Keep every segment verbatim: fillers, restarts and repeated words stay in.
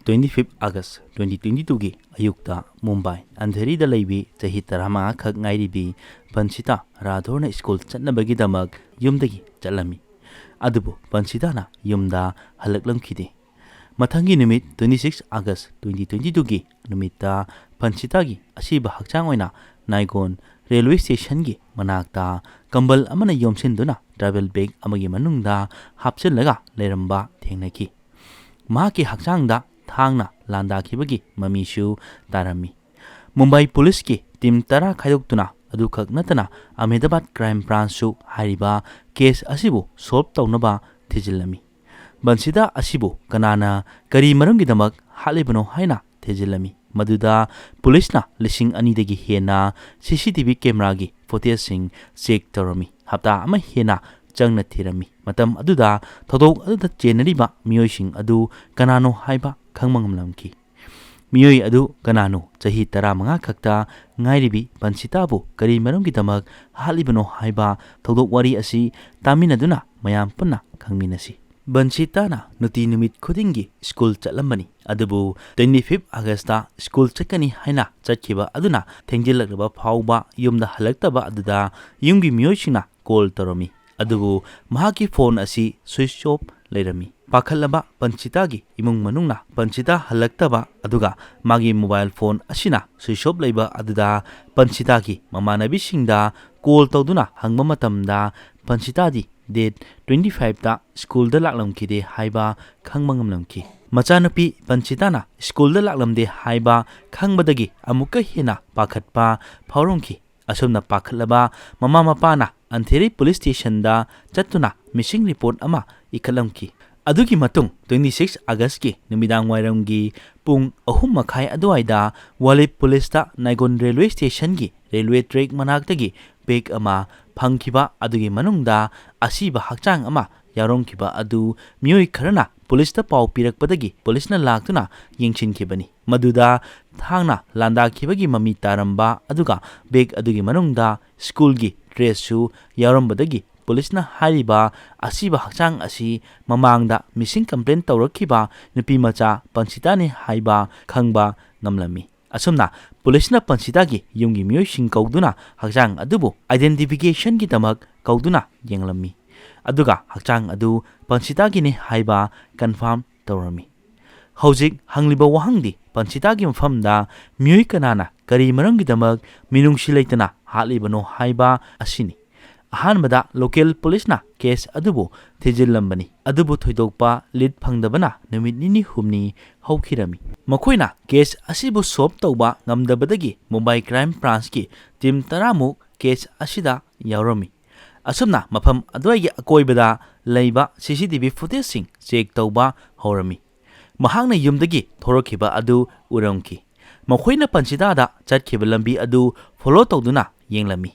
Twenty fifth August twenty twenty twoꯒꯤ ꯑꯌꯨꯛꯇ ꯃꯨꯝꯕꯥꯏ ꯑꯟꯙꯦꯔꯤꯗ ꯂꯩꯕꯤ ꯆꯍꯤ ꯇꯔꯥꯃꯉꯥ ꯈꯛ ꯉꯥꯏꯔꯤꯕꯤ ꯕꯟꯁꯤꯇꯥ ꯔꯥꯊꯣꯔꯅ ꯁ꯭ꯀꯨꯜ ꯆꯠꯅꯕꯒꯤꯗꯃꯛ ꯌꯨꯝꯗꯒꯤ ꯆꯠꯂꯝꯃꯤ꯫ ꯑꯗꯨꯕꯨ ꯕꯟꯁꯤꯇꯥꯅ ꯌꯨꯝꯗ ꯍꯜꯂꯛꯂꯝꯈꯤꯗꯦ꯫ ꯃꯊꯪꯒꯤ ꯅꯨꯃꯤꯠ twenty six August twenty twenty twoꯒꯤ ꯅꯨꯃꯤꯠꯇ ꯕꯟꯁꯤꯇꯥꯒꯤ ꯑꯁꯤꯕ ꯍꯛꯆꯥꯡ ꯑꯣꯏꯅ ꯅꯥꯏꯒꯣꯟ ꯔꯦꯜꯋꯦ ꯁ꯭ꯇꯦꯁꯟꯒꯤ ꯃꯅꯥꯛꯇ ꯀꯝꯕꯜ ꯑꯃꯅ ꯌꯣꯝꯁꯤꯟꯗꯨꯅ ꯇ꯭ꯔꯥꯚꯦꯜ ꯕꯦꯒ ꯑꯃꯒꯤ ꯃꯅꯨꯡꯗ ꯍꯥꯞꯆꯤꯜꯂꯒ ꯂꯩꯔꯝꯕ ꯊꯦꯡꯅꯈꯤ꯫ ꯃꯍꯥꯛꯀꯤ ꯍꯛꯆꯥꯡꯗ ꯊꯥꯡꯅ ꯂꯥꯟꯗꯥꯈꯤꯕꯒꯤ ꯃꯃꯤꯁꯨ ꯇꯥꯔꯝꯃꯤ꯫ ꯃꯨꯝꯕꯥꯏ ꯄꯨꯂꯤꯁꯀꯤ ꯇꯤꯝ ꯇꯔꯥ ꯈꯥꯏꯗꯣꯛꯇꯨꯅ ꯑꯗꯨꯈꯛ ꯅꯠꯇꯅ ꯑꯍꯃꯦꯗꯥꯕꯥꯗ ꯀ꯭ꯔꯥꯏꯝ ꯕ꯭ꯔꯥꯟꯆꯁꯨ ꯍꯥꯏꯔꯤꯕ ꯀꯦꯁ ꯑꯁꯤꯕꯨ ꯁꯣꯜꯕ ꯇꯧꯅꯕ ꯊꯤꯖꯤꯜꯂꯝꯃꯤ꯫ ꯕꯟꯁꯤꯗꯥ ꯑꯁꯤꯕꯨ ꯀꯅꯥꯅ ꯀꯔꯤ ꯃꯔꯝꯒꯤꯗꯃꯛ ꯍꯥꯠꯂꯤꯕꯅꯣ ꯍꯥꯏꯅ ꯊꯤꯖꯤꯜꯂꯝꯃꯤ꯫ ꯃꯗꯨꯗ ꯄꯨꯂꯤꯁꯅ ꯂꯤꯁꯤꯡ ꯑꯅꯤꯗꯒꯤ ꯍꯦꯟꯅ ꯁꯤ ꯁꯤ ꯇꯤ ꯚꯤ ꯀꯦꯃꯦꯔꯥꯒꯤ ꯐꯨꯇꯦꯖꯁꯤꯡ ꯆꯦꯛ ꯇꯧꯔꯝꯃꯤ꯫ ꯍꯞꯇꯥ ꯑꯃ ꯍꯦꯟꯅ ꯆꯪꯅ ꯊꯤꯔꯝꯃꯤ꯫ ꯃꯇꯝ ꯑꯗꯨꯗ ꯊꯧꯗꯣꯛ ꯑꯗꯨꯗ ꯆꯦꯟꯅꯔꯤꯕ ꯃꯤꯑꯣꯏꯁꯤꯡ ꯑꯗꯨ ꯀꯅꯥꯅꯣ ꯍꯥꯏꯕ ꯈꯪꯕ ꯉꯝꯂꯝꯈꯤ꯫ ꯃꯤꯑꯣꯏ ꯑꯗꯨ ꯀꯅꯥꯅꯣ? ꯆꯍꯤ ꯇꯔꯥꯃꯉꯥ ꯈꯛꯇ ꯉꯥꯏꯔꯤꯕꯤ ꯕꯟꯁꯤꯇꯥꯕꯨ ꯀꯔꯤ ꯃꯔꯝꯒꯤꯗꯃꯛ ꯍꯥꯠꯂꯤꯕꯅꯣ ꯍꯥꯏꯕ ꯊꯧꯗꯣꯛ ꯋꯥꯔꯤ ꯑꯁꯤ ꯇꯥꯃꯤꯟꯅꯗꯨꯅ ꯃꯌꯥꯝ ꯄꯨꯟꯅ ꯈꯪꯃꯤꯟꯅꯁꯤ꯫ ꯕꯟꯁꯤꯇꯥꯅ ꯅꯨꯡꯇꯤ ꯅꯨꯃꯤꯠ ꯈꯨꯗꯤꯡꯒꯤ ꯁ꯭ꯀꯨꯜ ꯆꯠꯂꯝꯕꯅꯤ꯫ ꯑꯗꯨꯕꯨ twenty fifth Augustꯇ ꯁ꯭ꯀꯨꯜ ꯆꯠꯀꯅꯤ ꯍꯥꯏꯅ ꯆꯠꯈꯤꯕ ꯑꯗꯨꯅ ꯊꯦꯡꯖꯤꯜꯂꯛꯂꯕ ꯐꯥꯎꯕ ꯌꯨꯝꯗ ꯍꯜꯂꯛꯇꯕ ꯑꯗꯨꯗ ꯌꯨꯝꯒꯤ ꯃꯤꯑꯣꯏꯁꯤꯡꯅ ꯀꯣꯜ ꯇꯧꯔꯝꯃꯤ꯫ ꯑꯗꯨꯕꯨ ꯃꯍꯥꯛꯀꯤ ꯐꯣꯟ ꯑꯁꯤ ꯁ꯭ꯋꯤꯆ ꯑꯣꯐ ꯂꯩꯔꯝꯃꯤ꯫ ꯄꯥꯈꯠꯂꯕ ꯕꯟꯁꯤꯇꯥꯒꯤ ꯏꯃꯨꯡ ꯃꯅꯨꯡꯅ ꯕꯟꯁꯤꯇꯥ ꯍꯜꯂꯛꯇꯕ ꯑꯗꯨꯒ ꯃꯥꯒꯤ ꯃꯣꯕꯥꯏꯜ ꯐꯣꯟ ꯑꯁꯤꯅ ꯁ꯭ꯋꯤꯆ ꯑꯣꯐ ꯂꯩꯕ ꯑꯗꯨꯗ ꯕꯟꯁꯤꯇꯥꯒꯤ ꯃꯃꯥꯟꯅꯕꯤꯁꯤꯡꯗ ꯀꯣꯜ ꯇꯧꯗꯨꯅ ꯍꯪꯕ ꯃꯇꯝꯗ ꯕꯟꯁꯤꯇꯥꯗꯤ date twenty fiveꯇ ꯁ꯭ꯀꯨꯜꯗ ꯂꯥꯛꯂꯝꯈꯤꯗꯦ ꯍꯥꯏꯕ ꯈꯪꯕ ꯉꯝꯂꯝꯈꯤ꯫ ꯃꯆꯥꯅꯨꯄꯤ ꯕꯟꯁꯤꯇꯥꯅ ꯁ꯭ꯀꯨꯜꯗ ꯂꯥꯛꯂꯝꯗꯦ ꯍꯥꯏꯕ ꯈꯪꯕꯗꯒꯤ ꯑꯃꯨꯛꯀ ꯍꯦꯟꯅ ꯄꯥꯈꯠꯄ ꯐꯥꯎꯔꯝꯈꯤ꯫ ꯑꯁꯨꯝꯅ ꯄꯥꯈꯠꯂꯕ ꯃꯃꯥ ꯃꯄꯥꯅ ꯑꯟꯊꯦꯔꯤ ꯄꯨꯂꯤꯁ ꯁ꯭ꯇꯦꯁꯟꯗ ꯆꯠꯇꯨꯅ ꯃꯤꯁꯤꯡ ꯔꯤꯄꯣꯔꯠ ꯑꯃ ꯏꯈꯠꯂꯝꯈꯤ꯫ ꯑꯗꯨꯒꯤ ꯃꯇꯨꯡ twenty six Augustꯀꯤ ꯅꯨꯃꯤꯗꯥꯡ ꯋꯥꯏꯔꯝꯒꯤ ꯄꯨꯡ ꯑꯍꯨꯝ ꯃꯈꯥꯏ ꯑꯗꯨꯋꯥꯏꯗ ꯋꯥꯂꯤꯠ ꯄꯨꯂꯤꯁꯇ ꯅꯥꯏꯒꯣꯟ ꯔꯦꯜꯋꯦ ꯁ꯭ꯇꯦꯁꯟꯒꯤ ꯔꯦꯜꯋꯦ ꯇ꯭ꯔꯦꯛ ꯃꯅꯥꯛꯇꯒꯤ ꯕꯦꯒ ꯑꯃ ꯐꯪꯈꯤꯕ ꯑꯗꯨꯒꯤ ꯃꯅꯨꯡꯗ ꯑꯁꯤꯕ ꯍꯛꯆꯥꯡ ꯑꯃ ꯌꯥꯎꯔꯝꯈꯤꯕ ꯑꯗꯨ ꯃꯤꯑꯣꯏ ꯈꯔꯅ ꯄꯨꯂꯤꯁꯇ ꯄꯥꯎ ꯄꯤꯔꯛꯄꯗꯒꯤ ꯄꯨꯂꯤꯁꯅ ꯂꯥꯛꯇꯨꯅ ꯌꯦꯡꯁꯤꯟꯈꯤꯕꯅꯤ꯫ ꯃꯗꯨꯗ ꯊꯥꯡꯅ ꯂꯥꯟꯗꯥꯈꯤꯕꯒꯤ ꯃꯃꯤ ꯇꯥꯔꯝꯕ ꯑꯗꯨꯒ ꯕꯦꯒ ꯑꯗꯨꯒꯤ ꯃꯅꯨꯡꯗ ꯁ꯭ꯀꯨꯜꯒꯤ ꯗ꯭ꯔꯦꯁꯁꯨ ꯌꯥꯎꯔꯝꯕꯗꯒꯤ ꯄꯨꯂꯤꯁꯅ ꯍꯥꯏꯔꯤꯕ ꯑꯁꯤꯕ ꯍꯛꯆꯥꯡ ꯑꯁꯤ ꯃꯃꯥꯡꯗ ꯃꯤꯁꯤꯡ ꯀꯝꯄ꯭ꯂꯦꯟ ꯇꯧꯔꯛꯈꯤꯕ ꯅꯨꯄꯤ ꯃꯆꯥ ꯄꯟꯁꯤꯇꯥꯅꯤ ꯍꯥꯏꯕ ꯈꯪꯕ ꯉꯝꯂꯝꯃꯤ꯫ ꯑꯁꯨꯝꯅ ꯄꯨꯂꯤꯁꯅ ꯄꯟꯁꯤꯇꯥꯒꯤ ꯌꯨꯝꯒꯤ ꯃꯤꯑꯣꯏꯁꯤꯡ ꯀꯧꯗꯨꯅ ꯍꯛꯆꯥꯡ ꯑꯗꯨꯕꯨ identificationꯒꯤꯗꯃꯛ ꯀꯧꯗꯨꯅ ꯌꯦꯡꯂꯝꯃꯤ꯫ ꯑꯗꯨꯒ ꯍꯛꯆꯥꯡ ꯑꯗꯨ ꯄꯟꯁꯤꯇꯥꯒꯤꯅꯤ ꯍꯥꯏꯕ confirm ꯇꯧꯔꯝꯃꯤ꯫ ꯍꯧꯖꯤꯛ ꯍꯪꯂꯤꯕ ꯋꯥꯍꯪꯗꯤ ꯄꯟꯁꯤꯇꯥꯒꯤ ꯃꯐꯝꯗ ꯃꯤꯑꯣꯏ ꯀꯅꯥꯅ ꯀꯔꯤ ꯃꯔꯝꯒꯤꯗꯃꯛ ꯃꯤꯅꯨꯡꯁꯤ ꯂꯩꯇꯅ ꯍꯥꯠꯂꯤꯕꯅꯣ ꯍꯥꯏꯕ ꯑꯁꯤꯅꯤ꯫ ꯑꯍꯥꯟꯕꯗ local ꯄꯨꯂꯤꯁꯅ case ꯑꯗꯨꯕꯨ ꯊꯤꯖꯤꯜꯂꯝꯕꯅꯤ, ꯑꯗꯨꯕꯨ ꯊꯣꯏꯗꯣꯛꯄ lead ꯐꯪꯗꯕꯅ ꯅꯨꯃꯤꯠ ꯅꯤꯅꯤ ꯍꯨꯝꯅꯤ ꯍꯧꯈꯤꯔꯝꯃꯤ꯫ ꯃꯈꯣꯏꯅ case ꯑꯁꯤꯕꯨ solve ꯇꯧꯕ ꯉꯝꯗꯕꯗꯒꯤ ꯃꯨꯝꯕꯥꯏ crime branchꯀꯤ team ꯇꯔꯥꯃꯨꯛ case ꯑꯁꯤꯗ ꯌꯥꯎꯔꯝꯃꯤ꯫ ꯑꯁꯨꯝꯅ ꯃꯐꯝ ꯑꯗꯨꯋꯥꯏꯒꯤ ꯑꯀꯣꯏꯕꯗ ꯂꯩꯕ CCTV footageꯁꯤꯡ check ꯇꯧꯕ ꯍꯧꯔꯝꯃꯤ꯫ ꯃꯍꯥꯛꯅ ꯌꯨꯝꯗꯒꯤ ꯊꯣꯔꯛꯈꯤꯕ ꯑꯗꯨ ꯎꯔꯝꯈꯤ꯫ ꯃꯈꯣꯏꯅ ꯄꯟꯁꯤꯇꯥꯗ ꯆꯠꯈꯤꯕ ꯂꯝꯕꯤ ꯑꯗꯨ follow ꯇꯧꯗꯨꯅ ꯌꯦꯡꯂꯝꯃꯤ꯫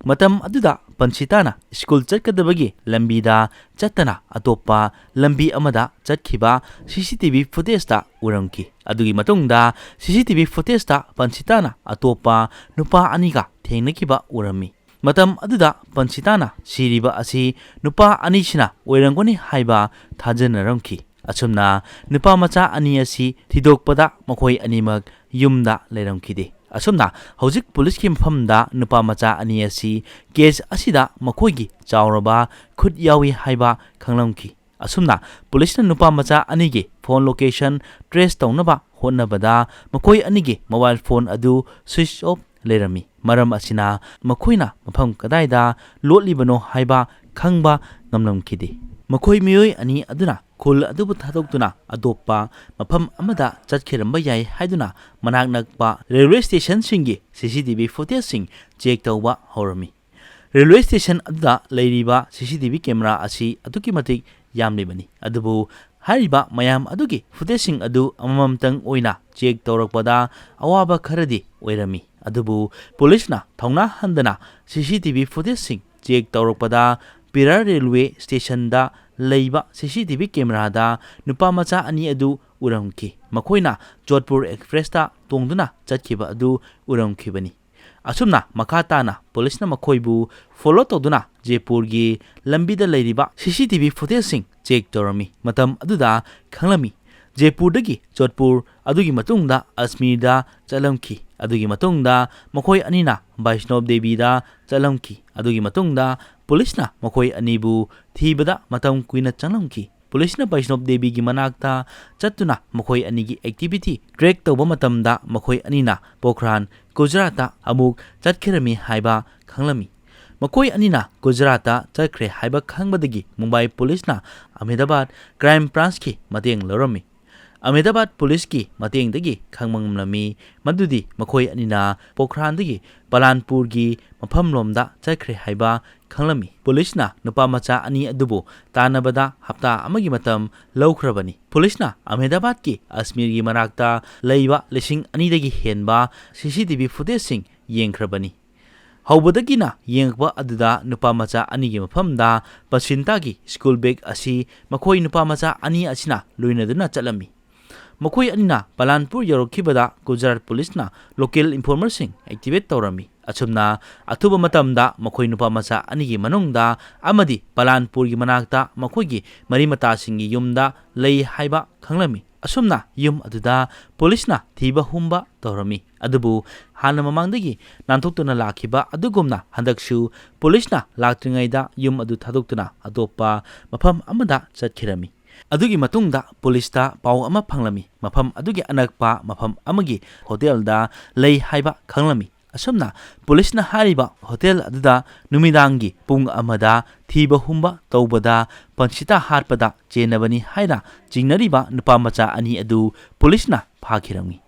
ꯃꯇꯝ ꯑꯗꯨꯗ ꯄꯟꯁꯤꯇꯥꯅ ꯁ꯭ꯀꯨꯜ ꯆꯠꯀꯗꯕꯒꯤ ꯂꯝꯕꯤꯗ ꯆꯠꯇꯅ ꯑꯇꯣꯞꯄ ꯂꯝꯕꯤ ꯑꯃꯗ ꯆꯠꯈꯤꯕ CCTV footageꯇ ꯎꯔꯝꯈꯤ꯫ ꯑꯗꯨꯒꯤ ꯃꯇꯨꯡꯗ CCTV footageꯇ ꯄꯟꯁꯤꯇꯥꯅ ꯑꯇꯣꯞꯄ ꯅꯨꯄꯥ ꯑꯅꯤꯒ ꯊꯦꯡꯅꯈꯤꯕ ꯎꯔꯝꯃꯤ꯫ ꯃꯇꯝ ꯑꯗꯨꯗ ꯄꯟꯁꯤꯇꯥꯅ ꯁꯤꯔꯤꯕ ꯑꯁꯤ ꯅꯨꯄꯥ ꯑꯅꯤꯁꯤꯅ ꯑꯣꯏꯔꯝꯒꯅꯤ ꯍꯥꯏꯕ ꯊꯥꯖꯅꯔꯝꯈꯤ꯫ ꯑꯁꯨꯝꯅ ꯅꯨꯄꯥ ꯃꯆꯥ ꯑꯅꯤ ꯑꯁꯤ ꯊꯤꯗꯣꯛꯄꯗ ꯃꯈꯣꯏ ꯑꯅꯤꯃꯛ ꯌꯨꯝꯗ ꯂꯩꯔꯝꯈꯤꯗꯦ꯫ ꯑꯁꯨꯝꯅ ꯍꯧꯖꯤꯛ ꯄꯨꯂꯤꯁꯀꯤ ꯃꯐꯝꯗ ꯅꯨꯄꯥ ꯃꯆꯥ ꯑꯅꯤ ꯑꯁꯤ case ꯑꯁꯤꯗ ꯃꯈꯣꯏꯒꯤ ꯆꯥꯎꯔꯕ ꯈꯨꯠ ꯌꯥꯎꯏ ꯍꯥꯏꯕ ꯈꯪꯂꯝꯈꯤ꯫ ꯑꯁꯨꯝꯅ ꯄꯨꯂꯤꯁꯅ ꯅꯨꯄꯥ ꯃꯆꯥ ꯑꯅꯤꯒꯤ phone location trace ꯇꯧꯅꯕ ꯍꯣꯠꯅꯕꯗ ꯃꯈꯣꯏ ꯑꯅꯤꯒꯤ mobile phone ꯑꯗꯨ switch off ꯂꯩꯔꯝꯃꯤ꯫ ꯃꯔꯝ ꯑꯁꯤꯅ ꯃꯈꯣꯏꯅ ꯃꯐꯝ ꯀꯗꯥꯏꯗ ꯂꯣꯠꯂꯤꯕꯅꯣ ꯍꯥꯏꯕ ꯈꯪꯕ ꯉꯝꯂꯝꯈꯤꯗꯦ꯫ ꯃꯈꯣꯏ ꯃꯤꯑꯣꯏ ꯑꯅꯤ ꯑꯗꯨꯅ ꯈꯨꯜ ꯑꯗꯨꯕꯨ ꯊꯥꯗꯣꯛꯇꯨꯅ ꯑꯇꯣꯞꯄ ꯃꯐꯝ ꯑꯃꯗ ꯆꯠꯈꯤꯔꯝꯕ ꯌꯥꯏ ꯍꯥꯏꯗꯨꯅ ꯃꯅꯥꯛ ꯅꯛꯄ railway stationꯁꯤꯡꯒꯤ CCTV footageꯁꯤꯡ check ꯇꯧꯕ ꯍꯧꯔꯝꯃꯤ꯫ Railway station ꯑꯗꯨꯗ ꯂꯩꯔꯤꯕ CCTV camera ꯑꯁꯤ ꯑꯗꯨꯛꯀꯤ ꯃꯇꯤꯛ ꯌꯥꯝꯂꯤꯕꯅꯤ, ꯑꯗꯨꯕꯨ ꯍꯥꯏꯔꯤꯕ ꯃꯌꯥꯝ ꯑꯗꯨꯒꯤ footageꯁꯤꯡ ꯑꯗꯨ ꯑꯃꯃꯝꯇꯪ ꯑꯣꯏꯅ check ꯇꯧꯔꯛꯄꯗ ꯑꯋꯥꯕ ꯈꯔꯗꯤ ꯑꯣꯏꯔꯝꯃꯤ꯫ ꯑꯗꯨꯕꯨ ꯄꯨꯂꯤꯁꯅ ꯊꯧꯅꯥ ꯍꯟꯗꯅ CCTV footageꯁꯤꯡ check ꯇꯧꯔꯛꯄꯗ ꯚꯤꯔꯥꯔ railway stationꯗ ꯂꯩꯕ CCTV cameraꯗ ꯅꯨꯄꯥ ꯃꯆꯥ ꯑꯅꯤ ꯑꯗꯨ ꯎꯔꯝꯈꯤ꯫ ꯃꯈꯣꯏꯅ ꯖꯣꯙꯄꯨꯔ expressꯇ ꯇꯣꯡꯗꯨꯅ ꯆꯠꯈꯤꯕ ꯑꯗꯨ ꯎꯔꯝꯈꯤꯕꯅꯤ꯫ ꯑꯁꯨꯝꯅ ꯃꯈꯥ ꯇꯥꯅ ꯄꯨꯂꯤꯁꯅ ꯃꯈꯣꯏꯕꯨ ꯐꯣꯂꯣ ꯇꯧꯗꯨꯅ ꯖꯦꯄꯨꯔꯒꯤ ꯂꯝꯕꯤꯗ ꯂꯩꯔꯤꯕ ꯁꯤ ꯁꯤ ꯇꯤ ꯚꯤ ꯐꯨꯇꯦꯖꯁꯤꯡ ꯆꯦꯛ ꯇꯧꯔꯝꯃꯤ꯫ ꯃꯇꯝ ꯑꯗꯨꯗ ꯈꯪꯂꯝꯃꯤ, ꯖꯦꯄꯨꯔꯗꯒꯤ ꯖꯣꯙꯄꯨꯔ, ꯑꯗꯨꯒꯤ ꯃꯇꯨꯡꯗ ꯑꯖꯃꯤꯔꯗ ꯆꯠꯂꯝꯈꯤ꯫ ꯑꯗꯨꯒꯤ ꯃꯇꯨꯡꯗ ꯃꯈꯣꯏ ꯑꯅꯤꯅ ꯕꯩꯁꯅꯣꯞ ꯗꯦꯕꯤꯗ ꯆꯠꯂꯝꯈꯤ꯫ ꯑꯗꯨꯒꯤ ꯃꯇꯨꯡꯗ ꯄꯨꯂꯤꯁꯅ ꯃꯈꯣꯏ ꯑꯅꯤꯕꯨ ꯊꯤꯕꯗ ꯃꯇꯝ ꯀꯨꯏꯅ ꯆꯪꯂꯝꯈꯤ꯫ ꯄꯨꯂꯤꯁꯅ ꯕꯩꯁꯅꯣꯞ ꯗꯦꯕꯤꯒꯤ ꯃꯅꯥꯛꯇ ꯆꯠꯇꯨꯅ ꯃꯈꯣꯏ ꯑꯅꯤꯒꯤ ꯑꯦꯛꯇꯤꯚꯤꯇꯤ ꯇ꯭ꯔꯦꯛ ꯇꯧꯕ ꯃꯇꯝꯗ ꯃꯈꯣꯏ ꯑꯅꯤꯅ ꯄꯣꯈ꯭ꯔꯥꯟ, ꯒꯨꯖꯔꯥꯠꯇ ꯑꯃꯨꯛ ꯆꯠꯈꯤꯔꯝꯃꯤ ꯍꯥꯏꯕ ꯈꯪꯂꯝꯃꯤ꯫ ꯃꯈꯣꯏ ꯑꯅꯤꯅ ꯒꯨꯖꯔꯥꯠꯇ ꯆꯠꯈ꯭ꯔꯦ ꯍꯥꯏꯕ ꯈꯪꯕꯗꯒꯤ ꯃꯨꯝꯕꯥꯏ ꯄꯨꯂꯤꯁꯅ ꯑꯍꯃꯦꯗꯥꯕꯥꯗ ꯀ꯭ꯔꯥꯏꯝ ꯕ꯭ꯔꯥꯟꯆꯀꯤ ꯃꯇꯦꯡ ꯂꯧꯔꯝꯃꯤ꯫ ꯑꯍꯃꯦꯗꯥꯕꯥꯗ ꯄꯨꯂꯤꯁꯀꯤ ꯃꯇꯦꯡꯗꯒꯤ ꯈꯪꯕ ꯉꯝꯂꯝꯃꯤ ꯃꯗꯨꯗꯤ ꯃꯈꯣꯏ ꯑꯅꯤꯅ ꯄꯣꯈ꯭ꯔꯥꯟꯗꯒꯤ ꯄꯂꯥꯟꯄꯨꯔꯒꯤ ꯃꯐꯝꯂꯣꯝꯗ ꯆꯠꯈ꯭ꯔꯦ ꯍꯥꯏꯕ ꯈꯪꯂꯝꯃꯤ꯫ ꯄꯨꯂꯤꯁꯅ ꯅꯨꯄꯥ ꯃꯆꯥ ꯑꯅꯤ ꯑꯗꯨꯕꯨ ꯇꯥꯟꯅꯕꯗ ꯍꯞꯇꯥ ꯑꯃꯒꯤ ꯃꯇꯝ ꯂꯧꯈ꯭ꯔꯕꯅꯤ꯫ ꯄꯨꯂꯤꯁꯅ ꯑꯍꯃꯦꯗꯥꯕꯥꯗꯀꯤ ꯑꯖꯃꯤꯔꯒꯤ ꯃꯅꯥꯛꯇ ꯂꯩꯕ ꯂꯤꯁꯤꯡ ꯑꯅꯤꯗꯒꯤ ꯍꯦꯟꯕ ꯁꯤ ꯁꯤ ꯇꯤ ꯚꯤ ꯐꯨꯇꯦꯖꯁꯤꯡ ꯌꯦꯡꯈ꯭ꯔꯕꯅꯤ꯫ ꯍꯧꯕꯗꯒꯤꯅ ꯌꯦꯡꯉꯛꯄ ꯑꯗꯨꯗ ꯅꯨꯄꯥ ꯃꯆꯥ ꯑꯅꯤꯒꯤ ꯃꯐꯝꯗ ꯄꯁꯤꯟꯇꯥꯒꯤ ꯁ꯭ꯀꯨꯜ ꯕꯦꯒ ꯑꯁꯤ ꯃꯈꯣꯏ ꯅꯨꯄꯥ ꯃꯆꯥ ꯑꯅꯤ ꯑꯁꯤꯅ ꯂꯣꯏꯅꯗꯨꯅ ꯆꯠꯂꯝꯃꯤ꯫ ꯃꯈꯣꯏ ꯑꯅꯤꯅ ꯄꯂꯥꯟꯄꯨꯔ ꯌꯧꯔꯛꯈꯤꯕꯗ ꯒꯨꯖꯔꯥꯠ ꯄꯨꯂꯤꯁꯅ ꯂꯣꯀꯦꯜ ꯏꯟꯐꯣꯔꯃꯔꯁꯤꯡ ꯑꯦꯛꯇꯤꯚꯦꯠ ꯇꯧꯔꯝꯃꯤ꯫ ꯑꯁꯨꯝꯅ ꯑꯊꯨꯕ ꯃꯇꯝꯗ ꯃꯈꯣꯏ ꯅꯨꯄꯥ ꯃꯆꯥ ꯑꯅꯤꯒꯤ ꯃꯅꯨꯡꯗ ꯑꯃꯗꯤ ꯄꯂꯥꯟꯄꯨꯔꯒꯤ ꯃꯅꯥꯛꯇ ꯃꯈꯣꯏꯒꯤ ꯃꯔꯤ ꯃꯇꯥꯁꯤꯡꯒꯤ ꯌꯨꯝꯗ ꯂꯩ ꯍꯥꯏꯕ ꯈꯪꯂꯝꯃꯤ꯫ ꯑꯁꯨꯝꯅ ꯌꯨꯝ ꯑꯗꯨꯗ ꯄꯨꯂꯤꯁꯅ ꯊꯤꯕ ꯍꯨꯝꯕ ꯇꯧꯔꯝꯃꯤ꯫ ꯑꯗꯨꯕꯨ ꯍꯥꯟꯅ ꯃꯃꯥꯡꯗꯒꯤ ꯅꯥꯟꯊꯣꯛꯇꯨꯅ ꯂꯥꯛꯈꯤꯕ ꯑꯗꯨꯒꯨꯝꯅ ꯍꯟꯗꯛꯁꯨ ꯄꯨꯂꯤꯁꯅ ꯂꯥꯛꯇ꯭ꯔꯤꯉꯩꯗ ꯌꯨꯝ ꯑꯗꯨ ꯊꯥꯗꯣꯛꯇꯨꯅ ꯑꯇꯣꯞꯄ ꯃꯐꯝ ꯑꯃꯗ ꯆꯠꯈꯤꯔꯝꯃꯤ꯫ ꯑꯗꯨꯒꯤ ꯃꯇꯨꯡꯗ ꯄꯨꯂꯤꯁꯇ ꯄꯥꯎ ꯑꯃ ꯐꯪꯂꯝꯃꯤ꯫ ꯃꯐꯝ ꯑꯗꯨꯒꯤ ꯑꯅꯛꯄ ꯃꯐꯝ ꯑꯃꯒꯤ ꯍꯣꯇꯦꯜꯗ ꯂꯩ ꯍꯥꯏꯕ ꯈꯪꯂꯝꯃꯤ꯫ ꯑꯁꯨꯝꯅ ꯄꯨꯂꯤꯁꯅ ꯍꯥꯏꯔꯤꯕ ꯍꯣꯇꯦꯜ ꯑꯗꯨꯗ ꯅꯨꯃꯤꯗꯥꯡꯒꯤ ꯄꯨꯡ ꯑꯃꯗ ꯊꯤꯕ ꯍꯨꯝꯕ ꯇꯧꯕꯗ ꯄꯟꯁꯤꯇꯥ ꯍꯥꯠꯄꯗ ꯆꯦꯟꯅꯕꯅꯤ ꯍꯥꯏꯅ ꯆꯤꯡꯅꯔꯤꯕ ꯅꯨꯄꯥ ꯃꯆꯥ ꯑꯅꯤ ꯑꯗꯨ ꯄꯨꯂꯤꯁꯅ ꯐꯥꯈꯤꯔꯝꯃꯤ꯫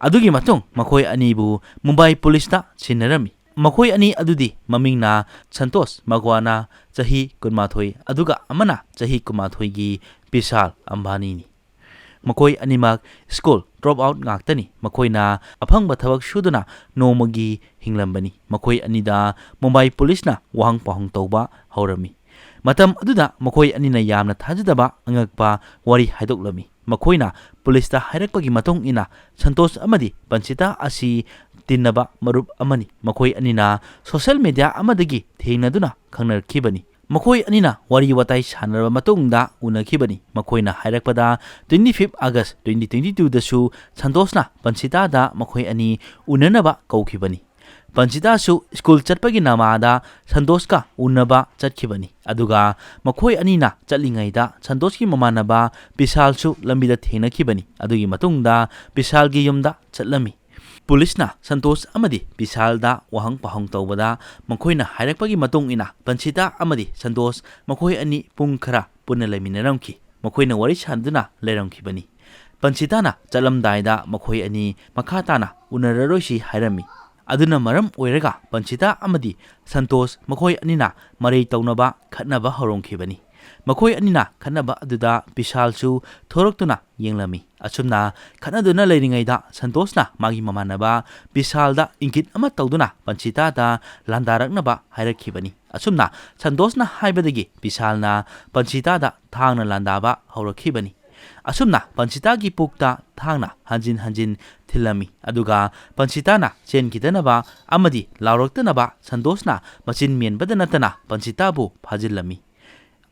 ꯑꯗꯨꯒꯤ ꯃꯇꯨꯡ ꯃꯈꯣꯏ ꯑꯅꯤꯕꯨ ꯃꯨꯝꯕꯥꯏ ꯄꯨꯂꯤꯁꯇ ꯁꯤꯟꯅꯔꯝꯃꯤ꯫ ꯃꯈꯣꯏ ꯑꯅꯤ ꯑꯗꯨꯗꯤ ꯃꯃꯤꯡꯅ ꯁꯟꯇꯣꯁ ꯃꯒꯋꯥꯅꯥ, ꯆꯍꯤ ꯀꯨꯟꯃꯥꯊꯣꯏ, ꯑꯗꯨꯒ ꯑꯃꯅ ꯆꯍꯤ ꯀꯨꯟꯃꯥꯊꯣꯏꯒꯤ ꯕꯤꯁꯥꯜ ꯑꯝꯕꯥꯅꯤꯅꯤ꯫ ꯃꯈꯣꯏ ꯑꯅꯤꯃꯛ ꯁ꯭ꯀꯨꯜ ꯗ꯭ꯔꯣꯞ ꯑꯥꯎꯠ ꯉꯥꯛꯇꯅꯤ꯫ ꯃꯈꯣꯏꯅ ꯑꯐꯪꯕ ꯊꯕꯛ ꯁꯨꯗꯨꯅ ꯅꯣꯡꯃꯒꯤ ꯍꯤꯡꯂꯝꯕꯅꯤ꯫ ꯃꯈꯣꯏ ꯑꯅꯤꯗ ꯃꯨꯝꯕꯥꯏ ꯄꯨꯂꯤꯁꯅ ꯋꯥꯍꯪ ꯄꯥꯎꯍꯪ ꯇꯧꯕ ꯍꯧꯔꯝꯃꯤ꯫ ꯃꯇꯝ ꯑꯗꯨꯗ ꯃꯈꯣꯏ ꯑꯅꯤꯅ ꯌꯥꯝꯅ ꯊꯥꯖꯗꯕ ꯑꯉꯛꯄ ꯋꯥꯔꯤ ꯍꯥꯏꯗꯣꯛꯂꯝꯃꯤ꯫ ꯃꯈꯣꯏꯅ ꯄꯨꯂꯤꯁꯇ ꯍꯥꯏꯔꯛꯄꯒꯤ ꯃꯇꯨꯡ ꯏꯟꯅ ꯁꯟꯇꯣꯁ ꯑꯃꯗꯤ ꯄꯟꯁꯤꯇꯥ ꯑꯁꯤ ꯇꯤꯟꯅꯕ ꯃꯔꯨꯞ ꯑꯃꯅꯤ꯫ ꯃꯈꯣꯏ ꯑꯅꯤꯅ ꯁꯣꯁꯦꯜ ꯃꯦꯗꯤꯌꯥ ꯑꯃꯗꯒꯤ ꯊꯦꯡꯅꯗꯨꯅ ꯈꯪꯅꯔꯛꯈꯤꯕꯅꯤ꯫ ꯃꯈꯣꯏ ꯑꯅꯤꯅ ꯋꯥꯔꯤ ꯋꯥꯇꯥꯏ ꯁꯥꯟꯅꯔꯕ ꯃꯇꯨꯡꯗ ꯎꯅꯈꯤꯕꯅꯤ꯫ ꯃꯈꯣꯏꯅ ꯍꯥꯏꯔꯛꯄꯗ, twenty fifth August twenty twenty twoꯗꯁꯨ ꯁꯟꯇꯣꯁꯅ ꯄꯟꯁꯤꯇꯥꯗ ꯃꯈꯣꯏ ꯑꯅꯤ ꯎꯅꯅꯕ ꯀꯧꯈꯤꯕꯅꯤ꯫ ꯄꯟꯁꯤꯇꯥꯁꯨ ꯁ꯭ꯀꯨꯜ ꯆꯠꯄꯒꯤ ꯅꯃꯥꯗ ꯁꯟꯇꯣꯁꯀ ꯎꯅꯕ ꯆꯠꯈꯤꯕꯅꯤ꯫ ꯑꯗꯨꯒ ꯃꯈꯣꯏ ꯑꯅꯤꯅ ꯆꯠꯂꯤꯉꯩꯗ ꯁꯟꯇꯣꯁꯀꯤ ꯃꯃꯥꯟꯅꯕ ꯕꯤꯁꯥꯜꯁꯨ ꯂꯝꯕꯤꯗ ꯊꯦꯡꯅꯈꯤꯕꯅꯤ꯫ ꯑꯗꯨꯒꯤ ꯃꯇꯨꯡꯗ ꯕꯤꯁꯥꯜꯒꯤ ꯌꯨꯝꯗ ꯆꯠꯂꯝꯃꯤ꯫ ꯄꯨꯂꯤꯁꯅ ꯁꯟꯇꯣꯁ ꯑꯃꯗꯤ ꯕꯤꯁꯥꯜꯗ ꯋꯥꯍꯪ ꯄꯥꯎꯍꯪ ꯇꯧꯕꯗ, ꯃꯈꯣꯏꯅ ꯍꯥꯏꯔꯛꯄꯒꯤ ꯃꯇꯨꯡ ꯏꯟꯅ, ꯄꯟꯁꯤꯇꯥ ꯑꯃꯗꯤ ꯁꯟꯇꯣꯁ ꯃꯈꯣꯏ ꯑꯅꯤ ꯄꯨꯡ ꯈꯔ ꯄꯨꯟꯅ ꯂꯩꯃꯤꯟꯅꯔꯝꯈꯤ꯫ ꯃꯈꯣꯏꯅ ꯋꯥꯔꯤ ꯁꯥꯟꯅꯗꯨꯅ ꯂꯩꯔꯝꯈꯤꯕꯅꯤ꯫ ꯄꯟꯁꯤꯇꯥꯅ ꯆꯠꯂꯝꯗꯥꯏꯗ ꯃꯈꯣꯏ ꯑꯅꯤ ꯃꯈꯥ ꯇꯥꯅ ꯎꯅꯔꯔꯣꯏꯁꯤ ꯍꯥꯏꯔꯝꯃꯤ꯫ ꯑꯗꯨꯅ ꯃꯔꯝ ꯑꯣꯏꯔꯒ ꯄꯟꯁꯤꯇꯥ ꯑꯃꯗꯤ ꯁꯟꯇꯣꯁ ꯃꯈꯣꯏ ꯑꯅꯤꯅ ꯃꯔꯩ ꯇꯧꯅꯕ ꯈꯠꯅꯕ ꯍꯧꯔꯝꯈꯤꯕꯅꯤ꯫ ꯃꯈꯣꯏ ꯑꯅꯤꯅ ꯈꯠꯅꯕ ꯑꯗꯨꯗ ꯕꯤꯁꯥꯜꯁꯨ ꯊꯣꯔꯛꯇꯨꯅ ꯌꯦꯡꯂꯝꯃꯤ꯫ ꯑꯁꯨꯝꯅ ꯈꯠꯅꯗꯨꯅ ꯂꯩꯔꯤꯉꯩꯗ ꯁꯟꯇꯣꯁꯅ ꯃꯥꯒꯤ ꯃꯃꯥꯟꯅꯕ ꯕꯤꯁꯥꯜꯗ ꯏꯪꯒꯤꯠ ꯑꯃ ꯇꯧꯗꯨꯅ ꯄꯟꯁꯤꯇꯥꯗ ꯂꯥꯟꯗꯥꯔꯛꯅꯕ ꯍꯥꯏꯔꯛꯈꯤꯕꯅꯤ꯫ ꯑꯁꯨꯝꯅ ꯁꯟꯇꯣꯁꯅ ꯍꯥꯏꯕꯗꯒꯤ ꯕꯤꯁꯥꯜꯅ ꯄꯟꯁꯤꯇꯥꯗ ꯊꯥꯡꯅ ꯂꯥꯟꯗꯥꯕ ꯍꯧꯔꯛꯈꯤꯕꯅꯤ꯫ ꯑꯁꯨꯝꯅ ꯄꯟꯁꯤꯇꯥꯒꯤ ꯄꯨꯛꯇ ꯊꯥꯡꯅ ꯍꯟꯖꯤꯟ ꯍꯟꯖꯤꯟ ꯊꯤꯜꯂꯝꯃꯤ꯫ ꯑꯗꯨꯒ ꯄꯟꯁꯤꯇꯥꯅ ꯆꯦꯟꯈꯤꯗꯅꯕ ꯑꯃꯗꯤ ꯂꯥꯎꯔꯛꯇꯅꯕ ꯁꯟꯇꯣꯁꯅ ꯃꯆꯤꯟ ꯃꯦꯟꯕꯗ ꯅꯠꯇꯅ ꯄꯟꯁꯤꯇꯥꯕꯨ ꯐꯥꯖꯤꯜꯂꯝꯃꯤ꯫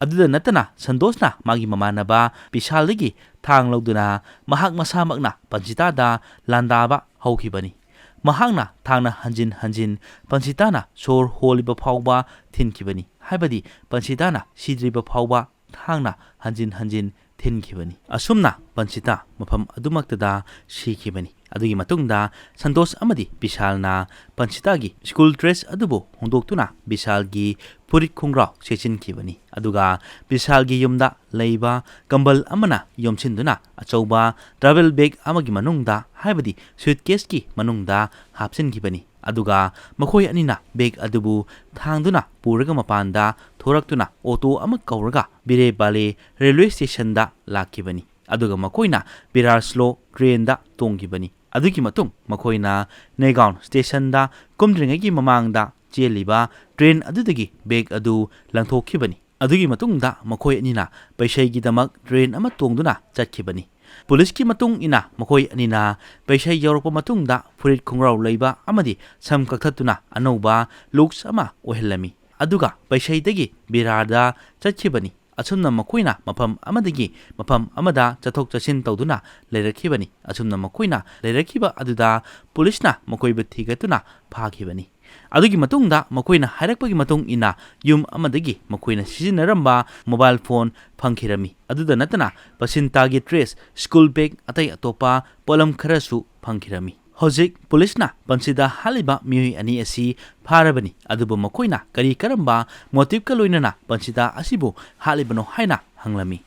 ꯑꯗꯨꯗ ꯅꯠꯇꯅ ꯁꯟꯇꯣꯁꯅ ꯃꯥꯒꯤ ꯃꯃꯥꯟꯅꯕ ꯕꯤꯁꯥꯜꯗꯒꯤ ꯊꯥꯡ ꯂꯧꯗꯨꯅ ꯃꯍꯥꯛ ꯃꯁꯥꯃꯛꯅ ꯄꯟꯁꯤꯇꯥꯗ ꯂꯥꯟꯗꯥꯕ ꯍꯧꯈꯤꯕꯅꯤ꯫ ꯃꯍꯥꯛꯅ ꯊꯥꯡꯅ ꯍꯟꯖꯤꯟ ꯍꯟꯖꯤꯟ ꯄꯟꯁꯤꯇꯥꯅ ꯁꯣꯔ ꯍꯣꯜꯂꯤꯕ ꯐꯥꯎꯕ ꯊꯤꯟꯈꯤꯕꯅꯤ, ꯍꯥꯏꯕꯗꯤ ꯄꯟꯁꯤꯇꯥꯅ ꯁꯤꯗ꯭ꯔꯤꯕ ꯐꯥꯎꯕ ꯊꯥꯡꯅ ꯍꯟꯖꯤꯟ ꯍꯟꯖꯤꯟ ꯊꯤꯟꯈꯤꯕꯅꯤ꯫ ꯑꯁꯨꯝꯅ ꯄꯟꯁꯤꯇꯥ ꯃꯐꯝ ꯑꯗꯨꯃꯛꯇꯗ ꯁꯤꯈꯤꯕꯅꯤ꯫ ꯑꯗꯨꯒꯤ ꯃꯇꯨꯡꯗ ꯁꯟꯇꯣꯁ ꯑꯃꯗꯤ ꯕꯤꯁꯥꯜꯅ ꯄꯟꯁꯤꯇꯥꯒꯤ ꯁ꯭ꯀꯨꯜ ꯗ꯭ꯔꯦꯁ ꯑꯗꯨꯕꯨ ꯍꯣꯡꯗꯣꯛꯇꯨꯅ ꯕꯤꯁꯥꯜꯒꯤ ꯐꯨꯔꯤꯠ ꯈꯣꯡꯒ꯭ꯔꯥꯎ ꯁꯦꯠꯆꯤꯟꯈꯤꯕꯅꯤ꯫ ꯑꯗꯨꯒ ꯕꯤꯁꯥꯜꯒꯤ ꯌꯨꯝꯗ ꯂꯩꯕ ꯀꯝꯕꯜ ꯑꯃꯅ ꯌꯣꯝꯁꯤꯟꯗꯨꯅ ꯑꯆꯧꯕ ꯇ꯭ꯔꯥꯚꯦꯜ ꯕꯦꯒ ꯑꯃꯒꯤ ꯃꯅꯨꯡꯗ, ꯍꯥꯏꯕꯗꯤ ꯁꯨꯏꯠꯀꯦꯁꯀꯤ ꯃꯅꯨꯡꯗ ꯍꯥꯞꯆꯤꯟꯈꯤꯕꯅꯤ꯫ ꯑꯗꯨꯒ ꯃꯈꯣꯏ ꯑꯅꯤꯅ ꯕꯦꯒ ꯑꯗꯨꯕꯨ ꯊꯥꯡꯗꯨꯅ ꯄꯨꯔꯒ ꯃꯄꯥꯟꯗ ꯊꯣꯔꯛꯇꯨꯅ ꯑꯣꯇꯣ ꯑꯃ ꯀꯧꯔꯒ ꯕꯤꯔꯦ ꯕꯥꯂꯦ ꯔꯦꯜꯋꯦ ꯁ꯭ꯇꯦꯁꯟꯗ ꯂꯥꯛꯈꯤꯕꯅꯤ꯫ ꯑꯗꯨꯒ ꯃꯈꯣꯏꯅ ꯕꯤꯔꯥꯔ ꯁ꯭ꯂꯣ ꯇ꯭ꯔꯦꯟꯗ ꯇꯣꯡꯈꯤꯕꯅꯤ꯫ ꯑꯗꯨꯒꯤ ꯃꯇꯨꯡ ꯃꯈꯣꯏꯅ ꯅꯦꯒꯥꯎꯟ ꯁ꯭ꯇꯦꯁꯟꯗ ꯀꯨꯝꯗ꯭ꯔꯤꯉꯩꯒꯤ ꯃꯃꯥꯡꯗ ꯆꯦꯜꯂꯤꯕ ꯇ꯭ꯔꯦꯟ ꯑꯗꯨꯗꯒꯤ ꯕꯦꯒ ꯑꯗꯨ ꯂꯪꯊꯣꯛꯈꯤꯕꯅꯤ꯫ ꯑꯗꯨꯒꯤ ꯃꯇꯨꯡꯗ ꯃꯈꯣꯏ ꯑꯅꯤꯅ ꯄꯩꯁꯩꯒꯤꯗꯃꯛ ꯇ꯭ꯔꯦꯟ ꯑꯃ ꯇꯣꯡꯗꯨꯅ ꯆꯠꯈꯤꯕꯅꯤ꯫ ꯄꯨꯂꯤꯁꯀꯤ ꯃꯇꯨꯡ ꯏꯟꯅ ꯃꯈꯣꯏ ꯑꯅꯤꯅ ꯄꯩꯁꯩ ꯌꯧꯔꯛꯄ ꯃꯇꯨꯡꯗ ꯐꯨꯔꯤꯠ ꯈꯣꯡꯒ꯭ꯔꯥꯎ ꯂꯩꯕ ꯑꯃꯗꯤ ꯁꯝ ꯀꯛꯊꯠꯇꯨꯅ ꯑꯅꯧꯕ ꯂꯨꯛꯁ ꯑꯃ ꯑꯣꯏꯍꯜꯂꯝꯃꯤ꯫ ꯑꯗꯨꯒ ꯄꯩꯁꯩꯗꯒꯤ ꯕꯤꯔꯥꯔꯗ ꯆꯠꯈꯤꯕꯅꯤ꯫ ꯑꯁꯨꯝꯅ ꯃꯈꯣꯏꯅ ꯃꯐꯝ ꯑꯃꯗꯒꯤ ꯃꯐꯝ ꯑꯃꯗ ꯆꯠꯊꯣꯛ ꯆꯠꯁꯤꯟ ꯇꯧꯗꯨꯅ ꯂꯩꯔꯛꯈꯤꯕꯅꯤ꯫ ꯑꯁꯨꯝꯅ ꯃꯈꯣꯏꯅ ꯂꯩꯔꯛꯈꯤꯕ ꯑꯗꯨꯗ ꯄꯨꯂꯤꯁꯅ ꯃꯈꯣꯏꯕꯨ ꯊꯤꯒꯠꯇꯨꯅ ꯐꯥꯈꯤꯕꯅꯤ꯫ ꯑꯗꯨꯒꯤ ꯃꯇꯨꯡꯗ ꯃꯈꯣꯏꯅ ꯍꯥꯏꯔꯛꯄꯒꯤ ꯃꯇꯨꯡ ꯏꯟꯅ ꯌꯨꯝ ꯑꯃꯗꯒꯤ ꯃꯈꯣꯏꯅ ꯁꯤꯖꯤꯟꯅꯔꯝꯕ ꯃꯣꯕꯥꯏꯜ ꯐꯣꯟ ꯐꯪꯈꯤꯔꯝꯃꯤ꯫ ꯑꯗꯨꯗ ꯅꯠꯇꯅ ꯄꯟꯁꯤꯇꯥꯒꯤ ꯗ꯭ꯔꯦꯁ, ꯁ꯭ꯀꯨꯜ ꯕꯦꯒ, ꯑꯇꯩ ꯑꯇꯣꯞꯄ ꯄꯣꯠꯂꯝ ꯈꯔꯁꯨ ꯐꯪꯈꯤꯔꯝꯃꯤ꯫ ꯍꯧꯖꯤꯛ ꯄꯨꯂꯤꯁꯅ ꯄꯟꯁꯤꯇꯥ ꯍꯥꯠꯂꯤꯕ ꯃꯤꯑꯣꯏ ꯑꯅꯤ ꯑꯁꯤ ꯐꯥꯔꯕꯅꯤ, ꯑꯗꯨꯕꯨ ꯃꯈꯣꯏꯅ ꯀꯔꯤ ꯀꯔꯝꯕ ꯃꯣꯇꯤꯕꯀ ꯂꯣꯏꯅꯅ ꯄꯟꯁꯤꯇꯥ ꯑꯁꯤꯕꯨ ꯍꯥꯠꯂꯤꯕꯅꯣ ꯍꯥꯏꯅ ꯍꯪꯂꯝꯃꯤ꯫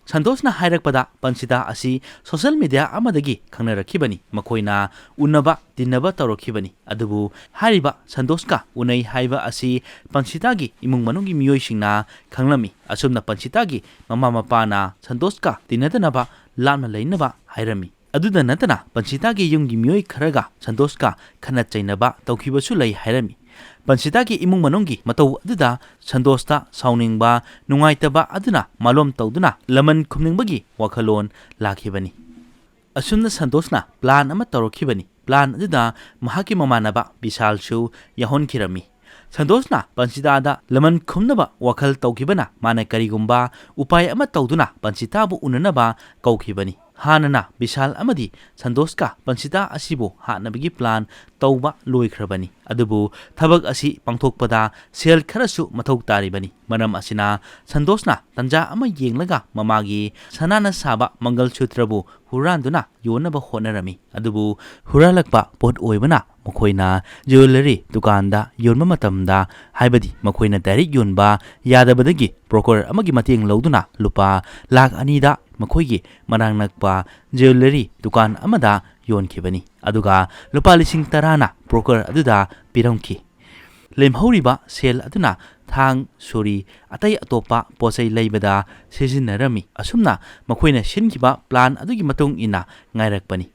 ꯁꯟꯇꯣꯁꯅ ꯍꯥꯏꯔꯛꯄꯗ ꯄꯟꯁꯤꯇꯥ ꯑꯁꯤ ꯁꯣꯁꯦꯜ ꯃꯤꯗꯤꯌꯥ ꯑꯃꯗꯒꯤ ꯈꯪꯅꯔꯛꯈꯤꯕꯅꯤ, ꯃꯈꯣꯏꯅ ꯎꯅꯕ ꯇꯤꯟꯅꯕ ꯇꯧꯔꯛꯈꯤꯕꯅꯤ꯫ ꯑꯗꯨꯕꯨ ꯍꯥꯏꯔꯤꯕ ꯁꯟꯇꯣꯁꯀ ꯎꯅꯩ ꯍꯥꯏꯕ ꯑꯁꯤ ꯄꯟꯁꯤꯇꯥꯒꯤ ꯏꯃꯨꯡ ꯃꯅꯨꯡꯒꯤ ꯃꯤꯑꯣꯏꯁꯤꯡꯅ ꯈꯪꯂꯝꯃꯤ꯫ ꯑꯁꯨꯝꯅ ꯄꯟꯁꯤꯇꯥꯒꯤ ꯃꯃꯥ ꯃꯄꯥꯅ ꯁꯟꯇꯣꯁꯀ ꯇꯤꯟꯅꯗꯅꯕ ꯂꯥꯞꯅ ꯂꯩꯅꯕ ꯍꯥꯏꯔꯝꯃꯤ꯫ ꯑꯗꯨꯗ ꯅꯠꯇꯅ ꯄꯟꯁꯤꯇꯥꯒꯤ ꯌꯨꯝꯒꯤ ꯃꯤꯑꯣꯏ ꯈꯔꯒ ꯁꯟꯇꯣꯁꯀ ꯈꯠꯅ ꯆꯩꯅꯕ ꯇꯧꯈꯤꯕꯁꯨ ꯂꯩ ꯍꯥꯏꯔꯝꯃꯤ꯫ ꯄꯟꯁꯤꯇꯥꯒꯤ ꯏꯃꯨꯡ ꯃꯅꯨꯡꯒꯤ ꯃꯇꯧ ꯑꯗꯨꯗ ꯁꯟꯇꯣꯁꯇ ꯁꯥꯎꯅꯤꯡꯕ, ꯅꯨꯡꯉꯥꯏꯇꯕ ꯑꯗꯨꯅ ꯃꯥꯂꯣꯝ ꯇꯧꯗꯨꯅ ꯂꯃꯟ ꯈꯨꯝꯅꯤꯡꯕꯒꯤ ꯋꯥꯈꯜꯂꯣꯟ ꯂꯥꯛꯈꯤꯕꯅꯤ꯫ ꯑꯁꯨꯝꯅ ꯁꯟꯇꯣꯁꯅ ꯄ꯭ꯂꯥꯟ ꯑꯃ ꯇꯧꯔꯛꯈꯤꯕꯅꯤ꯫ ꯄ꯭ꯂꯥꯟ ꯑꯗꯨꯗ ꯃꯍꯥꯛꯀꯤ ꯃꯃꯥꯟꯅꯕ ꯕꯤꯁꯥꯜꯁꯨ ꯌꯥꯎꯍꯟꯈꯤꯔꯝꯃꯤ꯫ ꯁꯟꯇꯣꯁꯅ ꯄꯟꯁꯤꯇꯥꯗ ꯂꯃꯟ ꯈꯨꯝꯅꯕ ꯋꯥꯈꯜ ꯇꯧꯈꯤꯕꯅ ꯃꯥꯅ ꯀꯔꯤꯒꯨꯝꯕ ꯎꯄꯥꯏ ꯑꯃ ꯇꯧꯗꯨꯅ ꯄꯟꯁꯤꯇꯥꯕꯨ ꯎꯅꯅꯕ ꯀꯧꯈꯤꯕꯅꯤ꯫ ꯍꯥꯟꯅꯅ ꯕꯤꯁꯥꯜ ꯑꯃꯗꯤ ꯁꯟꯇꯣꯁꯀ ꯄꯟꯁꯤꯇꯥ ꯑꯁꯤꯕꯨ ꯍꯥꯠꯅꯕꯒꯤ ꯄ꯭ꯂꯥꯟ ꯇꯧꯕ ꯂꯣꯏꯈ꯭ꯔꯕꯅꯤ꯫ ꯑꯗꯨꯕꯨ ꯊꯕꯛ ꯑꯁꯤ ꯄꯥꯡꯊꯣꯛꯄꯗ ꯁꯦꯜ ꯈꯔꯁꯨ ꯃꯊꯧ ꯇꯥꯔꯤꯕꯅꯤ꯫ ꯃꯔꯝ ꯑꯁꯤꯅ ꯁꯟꯇꯣꯁꯅ ꯇꯟꯖꯥ ꯑꯃ ꯌꯦꯡꯂꯒ ꯃꯃꯥꯒꯤ ꯁꯅꯥꯅ ꯁꯥꯕ ꯃꯪꯒꯜ ꯁꯨꯇ꯭ꯔꯕꯨ ꯍꯨꯔꯥꯟꯗꯨꯅ ꯌꯣꯟꯅꯕ ꯍꯣꯠꯅꯔꯝꯃꯤ꯫ ꯑꯗꯨꯕꯨ ꯍꯨꯔꯥꯜꯂꯛꯄ ꯄꯣꯠ ꯑꯣꯏꯕꯅ ꯃꯈꯣꯏꯅ ꯖ꯭ꯋꯦꯂꯔꯤ ꯗꯨꯀꯥꯟꯗ ꯌꯣꯟꯕ ꯃꯇꯝꯗ, ꯍꯥꯏꯕꯗꯤ ꯃꯈꯣꯏꯅ ꯗꯥꯏꯔꯦꯛ ꯌꯣꯟꯕ ꯌꯥꯗꯕꯗꯒꯤ ꯕ꯭ꯔꯣꯀꯔ ꯑꯃꯒꯤ ꯃꯇꯦꯡ ꯂꯧꯗꯨꯅ ꯂꯨꯄꯥ ꯂꯥꯈ ꯑꯅꯤꯗ ꯃꯈꯣꯏꯒꯤ ꯃꯅꯥꯛ ꯅꯛꯄ ꯖ꯭ꯋꯦꯂꯔꯤ ꯗꯨꯀꯥꯟ ꯑꯃꯗ ꯌꯣꯟꯈꯤꯕꯅꯤ꯫ ꯑꯗꯨꯒ ꯂꯨꯄꯥ ꯂꯤꯁꯤꯡ ꯇꯔꯥꯅ ꯕ꯭ꯔꯣꯀꯔ ꯑꯗꯨꯗ ꯄꯤꯔꯝꯈꯤ꯫ ꯂꯦꯝꯍꯧꯔꯤꯕ ꯁꯦꯜ ꯑꯗꯨꯅ ꯊꯥꯡ, ꯁꯣꯔꯤ, ꯑꯇꯩ ꯑꯇꯣꯞꯄ ꯄꯣꯠꯆꯩ ꯂꯩꯕꯗ ꯁꯤꯖꯤꯟꯅꯔꯝꯃꯤ꯫ ꯑꯁꯨꯝꯅ ꯃꯈꯣꯏꯅ ꯁꯤꯟꯈꯤꯕ ꯄ꯭ꯂꯥꯟ ꯑꯗꯨꯒꯤ ꯃꯇꯨꯡ ꯏꯟꯅ ꯉꯥꯏꯔꯛꯄꯅꯤ꯫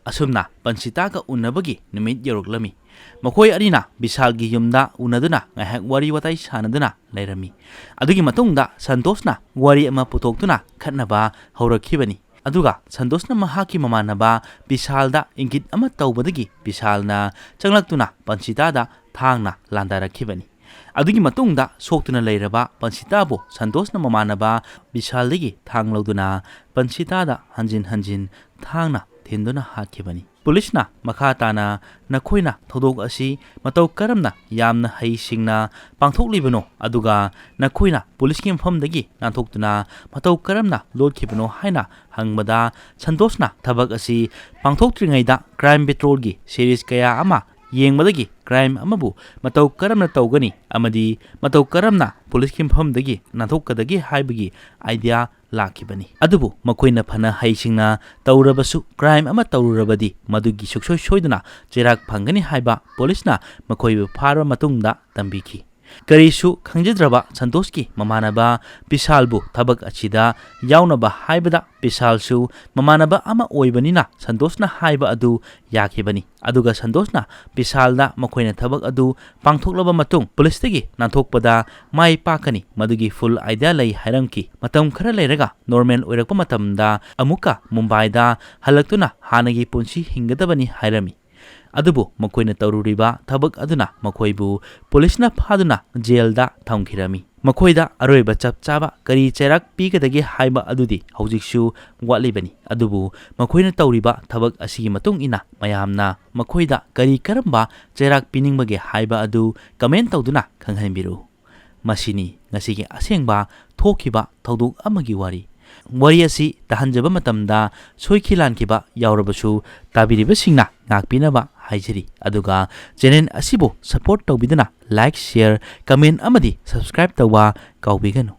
ꯑꯁꯨꯝꯅ ꯄꯟꯁꯤꯇꯥꯒ ꯎꯅꯕꯒꯤ ꯅꯨꯃꯤꯠ ꯌꯧꯔꯛꯂꯝꯃꯤ꯫ ꯃꯈꯣꯏ ꯑꯅꯤꯅ ꯕꯤꯁꯥꯜꯒꯤ ꯌꯨꯝꯗ ꯎꯅꯗꯨꯅ ꯉꯥꯏꯍꯥꯛ ꯋꯥꯔꯤ ꯋꯥꯇꯥꯏ ꯁꯥꯟꯅꯗꯨꯅ ꯂꯩꯔꯝꯃꯤ꯫ ꯑꯗꯨꯒꯤ ꯃꯇꯨꯡꯗ ꯁꯟꯇꯣꯁꯅ ꯋꯥꯔꯤ ꯑꯃ ꯄꯨꯊꯣꯛꯇꯨꯅ ꯈꯠꯅꯕ ꯍꯧꯔꯛꯈꯤꯕꯅꯤ꯫ ꯑꯗꯨꯒ ꯁꯟꯇꯣꯁꯅ ꯃꯍꯥꯛꯀꯤ ꯃꯃꯥꯟꯅꯕ ꯕꯤꯁꯥꯜꯗ ꯏꯪꯒꯤꯠ ꯑꯃ ꯇꯧꯕꯗꯒꯤ ꯕꯤꯁꯥꯜꯅ ꯆꯪꯂꯛꯇꯨꯅ ꯄꯟꯁꯤꯇꯥꯗ ꯊꯥꯡꯅ ꯂꯥꯟꯗꯥꯔꯛꯈꯤꯕꯅꯤ꯫ ꯑꯗꯨꯒꯤ ꯃꯇꯨꯡꯗ ꯁꯣꯛꯇꯨꯅ ꯂꯩꯔꯕ ꯄꯟꯁꯤꯇꯥꯕꯨ ꯁꯟꯇꯣꯁꯅ ꯃꯃꯥꯟꯅꯕ ꯕꯤꯁꯥꯜꯗꯒꯤ ꯊꯥꯡ ꯂꯧꯗꯨꯅ ꯄꯟꯁꯤꯇꯥꯗ ꯍꯟꯖꯤꯟ ꯍꯟꯖꯤꯟ ꯊꯥꯡꯅ ꯊꯤꯟꯗꯨꯅ ꯍꯥꯠꯈꯤꯕꯅꯤ꯫ ꯄꯨꯂꯤꯁꯅ ꯃꯈꯥ ꯇꯥꯅ ꯅꯈꯣꯏꯅ ꯊꯧꯗꯣꯛ ꯑꯁꯤ ꯃꯇꯧ ꯀꯔꯝꯅ ꯌꯥꯝꯅ ꯍꯩꯁꯤꯡꯅ ꯄꯥꯡꯊꯣꯛꯂꯤꯕꯅꯣ, ꯑꯗꯨꯒ ꯅꯈꯣꯏꯅ ꯄꯨꯂꯤꯁꯀꯤ ꯃꯐꯝꯗꯒꯤ ꯅꯥꯟꯊꯣꯛꯇꯨꯅ ꯃꯇꯧ ꯀꯔꯝꯅ ꯂꯣꯠꯈꯤꯕꯅꯣ ꯍꯥꯏꯅ ꯍꯪꯕꯗ, ꯁꯟꯇꯣꯁꯅ ꯊꯕꯛ ꯑꯁꯤ ꯄꯥꯡꯊꯣꯛꯇ꯭ꯔꯤꯉꯩꯗ Crime Patrolꯒꯤ series ꯀꯌꯥ ꯑꯃ ꯌꯦꯡꯕꯗꯒꯤ crime ꯑꯃꯕꯨ ꯃꯇꯧ ꯀꯔꯝꯅ ꯇꯧꯒꯅꯤ ꯑꯃꯗꯤ ꯃꯇꯧ ꯀꯔꯝꯅ ꯄꯨꯂꯤꯁꯀꯤ ꯃꯐꯝꯗꯒꯤ ꯅꯥꯟꯊꯣꯛꯀꯗꯒꯦ ꯍꯥꯏꯕꯒꯤ idea ꯂꯥꯛꯈꯤꯕꯅꯤ꯫ ꯑꯗꯨꯕꯨ ꯃꯈꯣꯏꯅ ꯐꯅ ꯍꯩꯁꯤꯡꯅ ꯇꯧꯔꯕꯁꯨ, crime ꯑꯃ ꯇꯧꯔꯨꯔꯕꯗꯤ ꯃꯗꯨꯒꯤ ꯁꯨꯛꯁꯣꯏ ꯁꯣꯏꯗꯅ ꯆꯩꯔꯥꯛ ꯐꯪꯒꯅꯤ ꯍꯥꯏꯕ ꯄꯨꯂꯤꯁꯅ ꯃꯈꯣꯏꯕꯨ ꯐꯥꯔꯕ ꯃꯇꯨꯡꯗ ꯇꯝꯕꯤꯈꯤ꯫ ꯀꯔꯤꯁꯨ ꯈꯪꯖꯗ꯭ꯔꯕ ꯁꯟꯇꯣꯁꯀꯤ ꯃꯃꯥꯟꯅꯕ ꯕꯤꯁꯥꯜꯕꯨ ꯊꯕꯛ ꯑꯁꯤꯗ ꯌꯥꯎꯅꯕ ꯍꯥꯏꯕꯗ, ꯕꯤꯁꯥꯜꯁꯨ ꯃꯃꯥꯟꯅꯕ ꯑꯃ ꯑꯣꯏꯕꯅꯤꯅ ꯁꯟꯇꯣꯁꯅ ꯍꯥꯏꯕ ꯑꯗꯨ ꯌꯥꯈꯤꯕꯅꯤ꯫ ꯑꯗꯨꯒ ꯁꯟꯇꯣꯁꯅ ꯕꯤꯁꯥꯜꯗ ꯃꯈꯣꯏꯅ ꯊꯕꯛ ꯑꯗꯨ ꯄꯥꯡꯊꯣꯛꯂꯕ ꯃꯇꯨꯡ ꯄꯨꯂꯤꯁꯇꯒꯤ ꯅꯥꯟꯊꯣꯛꯄꯗ ꯃꯥꯏ ꯄꯥꯛꯀꯅꯤ, ꯃꯗꯨꯒꯤ full idea ꯂꯩ ꯍꯥꯏꯔꯝꯈꯤ꯫ ꯃꯇꯝ ꯈꯔ ꯂꯩꯔꯒ normal ꯑꯣꯏꯔꯛꯄ ꯃꯇꯝꯗ ꯑꯃꯨꯛꯀ ꯃꯨꯝꯕꯥꯏꯗ ꯍꯜꯂꯛꯇꯨꯅ ꯍꯥꯟꯅꯒꯤ ꯄꯨꯟꯁꯤ ꯍꯤꯡꯒꯗꯕꯅꯤ ꯍꯥꯏꯔꯝꯃꯤ꯫ ꯑꯗꯨꯕꯨ ꯃꯈꯣꯏꯅ ꯇꯧꯔꯨꯔꯤꯕ ꯊꯕꯛ ꯑꯗꯨꯅ ꯃꯈꯣꯏꯕꯨ ꯄꯨꯂꯤꯁꯅ ꯐꯥꯗꯨꯅ ꯖꯦꯜꯗ ꯊꯝꯈꯤꯔꯝꯃꯤ꯫ ꯃꯈꯣꯏꯗ ꯑꯔꯣꯏꯕ ꯆꯞ ꯆꯥꯕ ꯀꯔꯤ ꯆꯩꯔꯥꯛ ꯄꯤꯒꯗꯒꯦ ꯍꯥꯏꯕ ꯑꯗꯨꯗꯤ ꯍꯧꯖꯤꯛꯁꯨ ꯋꯥꯠꯂꯤꯕꯅꯤ꯫ ꯑꯗꯨꯕꯨ ꯃꯈꯣꯏꯅ ꯇꯧꯔꯤꯕ ꯊꯕꯛ ꯑꯁꯤꯒꯤ ꯃꯇꯨꯡ ꯏꯟꯅ ꯃꯌꯥꯝꯅ ꯃꯈꯣꯏꯗ ꯀꯔꯤ ꯀꯔꯝꯕ ꯆꯩꯔꯥꯛ ꯄꯤꯅꯤꯡꯕꯒꯦ ꯍꯥꯏꯕ ꯑꯗꯨ comment ꯇꯧꯗꯨꯅ ꯈꯪꯍꯟꯕꯤꯔꯛꯎ꯫ ꯃꯁꯤꯅꯤ ꯉꯁꯤꯒꯤ ꯑꯁꯦꯡꯕ ꯊꯣꯛꯈꯤꯕ ꯊꯧꯗꯣꯛ ꯑꯃꯒꯤ ꯋꯥꯔꯤ꯫ ꯋꯥꯔꯤ ꯑꯁꯤ ꯇꯥꯍꯟꯖꯕ ꯃꯇꯝꯗ ꯁꯣꯏꯈꯤ ꯂꯥꯟꯈꯤꯕ ꯌꯥꯎꯔꯕꯁꯨ ꯇꯥꯕꯤꯔꯤꯕꯁꯤꯡꯅ ꯉꯥꯛꯄꯤꯅꯕ ꯍꯥꯏꯖꯔꯤ꯫ ꯑꯗꯨꯒ channel ꯑꯁꯤꯕꯨ support ꯇꯧꯕꯤꯗꯨꯅ like, share, comment ꯑꯃꯗꯤ subscribe ꯇꯧꯕ ꯀꯥꯎꯕꯤꯒꯅꯨ꯫